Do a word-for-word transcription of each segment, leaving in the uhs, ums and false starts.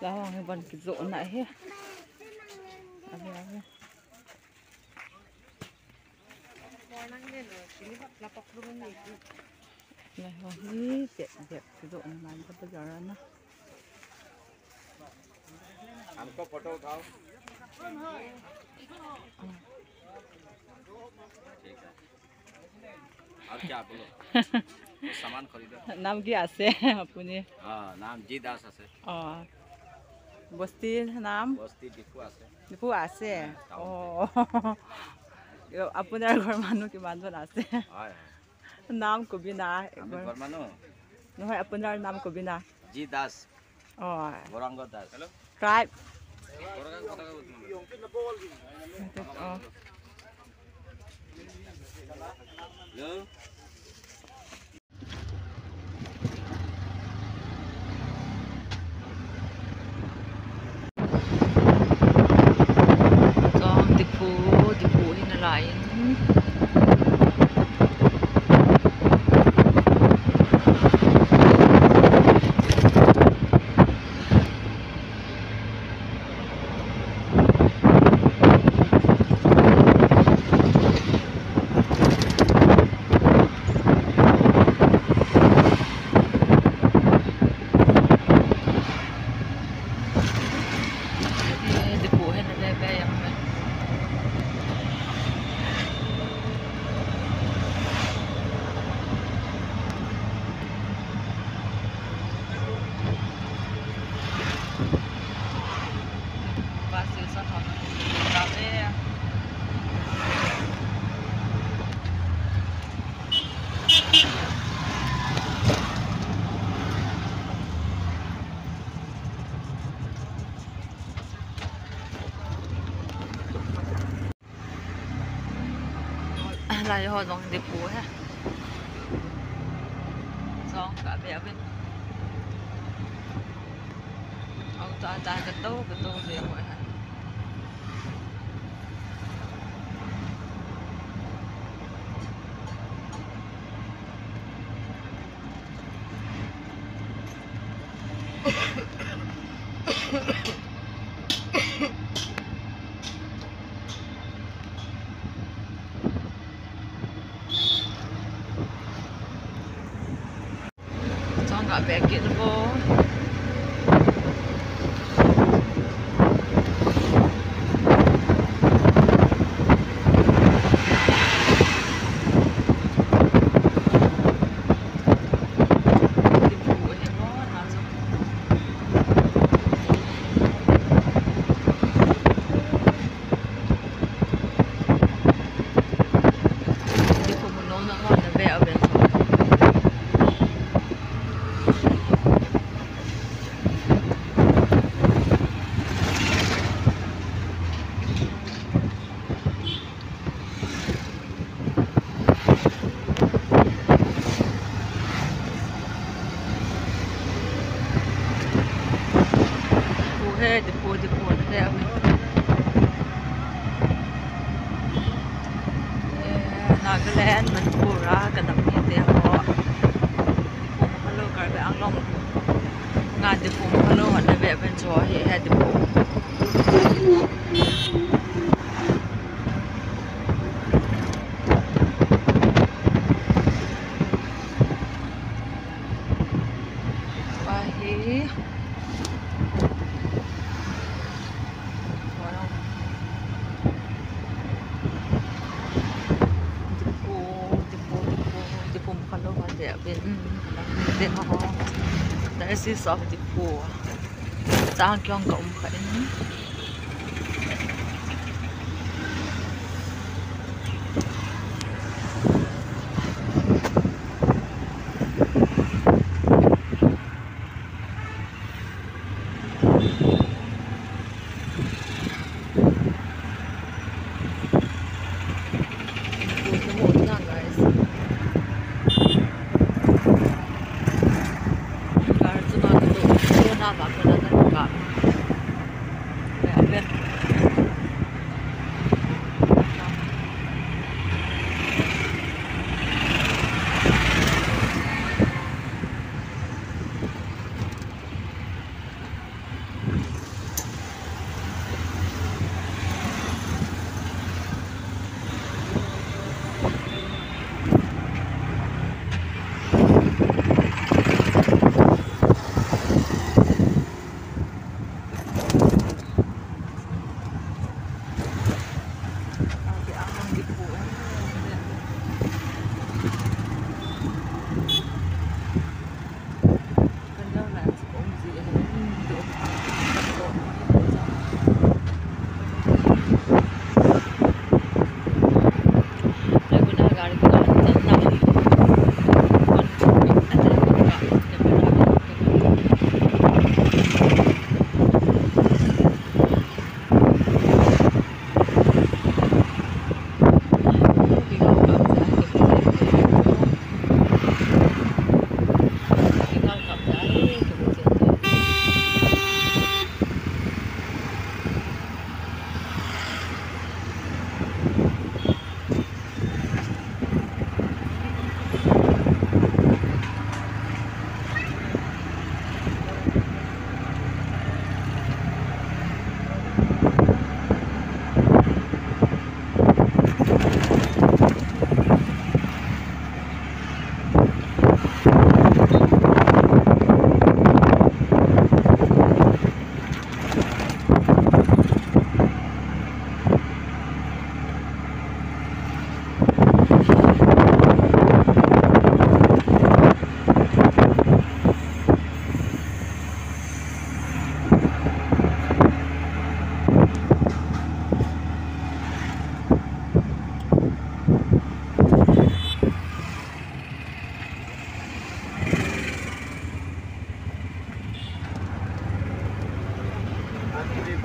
Lahong hi ban kijoh na hi. Ave, ave. Lahong hi jep jep kijoh na man ka bazar na. हमको फोटो उठाओ। ठीक है। और क्या बोलो? कुछ सामान खरीदो। নাম কি আছে আপুনি? हाँ, नाम जी दास আছে। অ। বস্তিৰ নাম? বস্তি ডিফু আছে। ডিফু আছে? हाँ, টাউন অ। আপোনাৰ ঘৰৰ মানুহ কিমানজন আছে? হয়, হয়। নাম কবি না, আমি একবাৰ। ঘৰ মানুহ। নহয়, আপোনাৰ নাম কবি না। জি দাস। অ। গৌৰাংগ দাস। হেল্ল'। ট্ৰাইব। গৌৰাংগ কথা কৈ তোমালোকে। অ। Hello'. Chong Diphu, Diphu hi nalai in. Lai ho jong Diphu he. Jong ka be a be. Au ta ta ka to ka to be ho he. Chong ka be kit bo. Diphu he, Diphu, Diphu, Diphu, Diphu. Eh, Nagaland, Manipur a ka dam ni te ho. Diphu, hello, Karbi Anglong. Nga Diphu, hello, na be ben cho he, he Diphu. Ahi. Diphu, Diphu, Diphu, Diphu, Diphu, Diphu, Diphu, Diphu, Diphu. Diocese of Diphu. Chang kiong ka um kha in.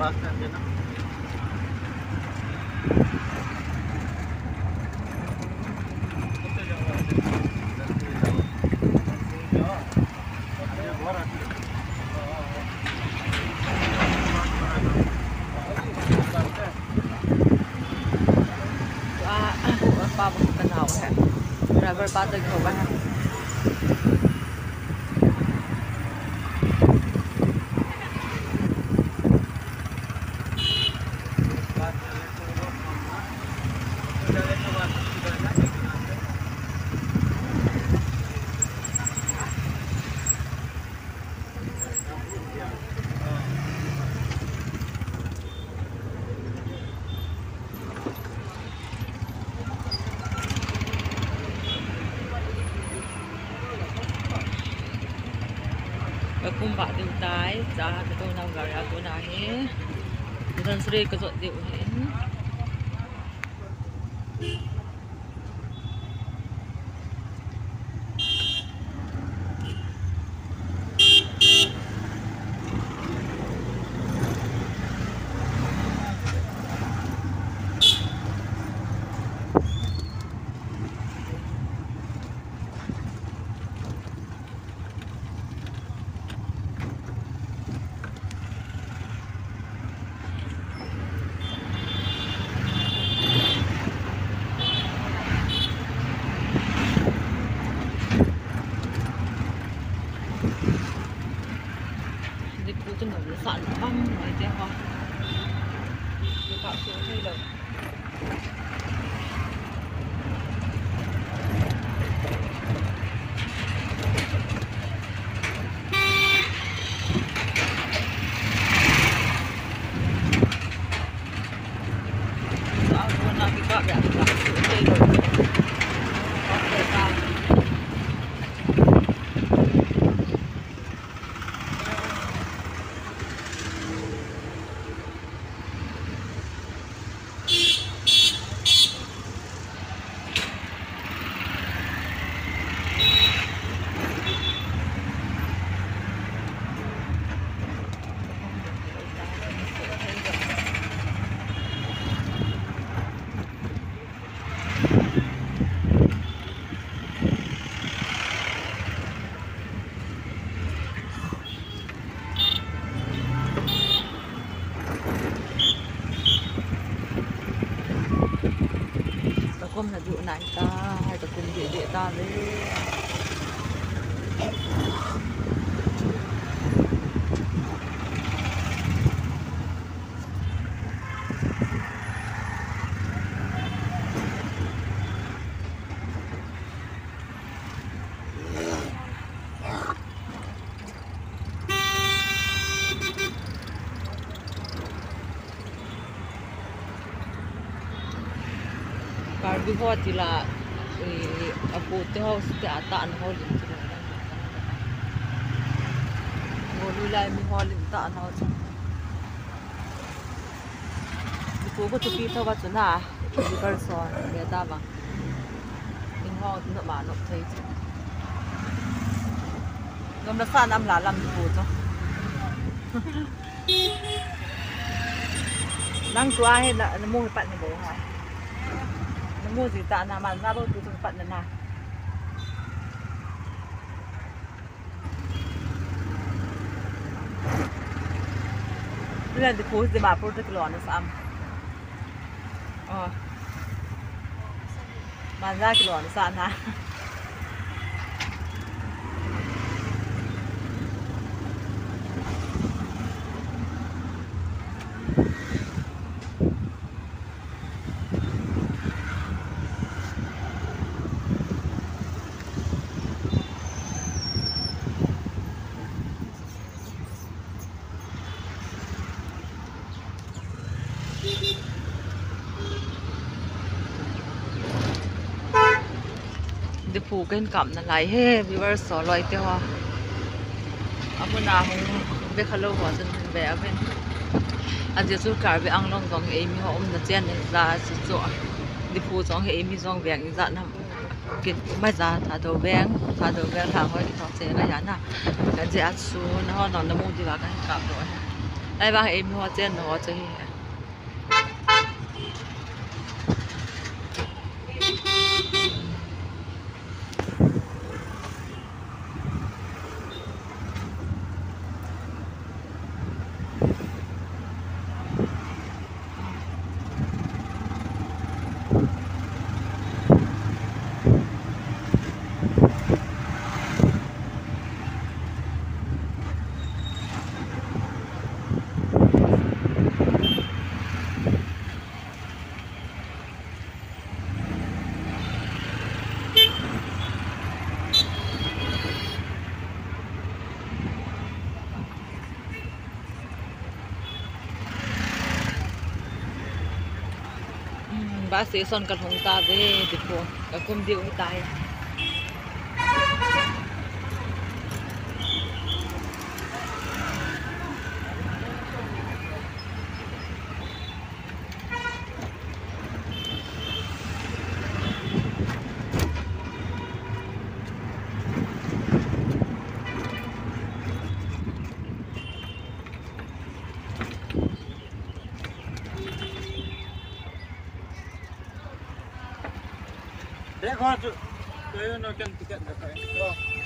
Driver pa to kho ba. Ka kum ba ding tai, cha ka to nau gari a ko na he. Dan sri ka jot deu he. Diphu chu nom san pam mai te ho. Ka su thei lo. Ka kum na du nai ta, hai ka kum de de ta le. Karbi ho ti la, eh, abu te ho, te a ta an ho lim ti la. Ngolu lai mi ho lim ta an ho ti. Diphu ko chu pi tho va chu na, Diphu so, be ta va. In ho no ma no thei chu. Nom na sa nam la lam Diphu chu. Nang tua he na, na mu he pat na bo ha. Na mu ji ta na man na bo tu chu pat na na. Nila Diphu Dimapur to kilona sa am. Oh. Manja kilona sa na. Diphu kahin kap nalai he, viewers ho loi te ho. Amun a hung ve kha lou ho chun ve a ven. Ajeh chu Karbi Anglong jong hi eimi ho umna chen ahi jeh a chu chu. Diphu jong hi eimi jong veng ijat ham. Kin mai ja Thadou veng, Thadou veng thang ho i thok che ngai a na. Ajeh chu nangho jong namu diuva kahin kap doh ahi. Ahivang eimi ho chenna ho chu hi. Hmm, bus station kalhung tauve, Diphu. Kakum diu hitai. Bag ho chu, kei no ken ticket da kai.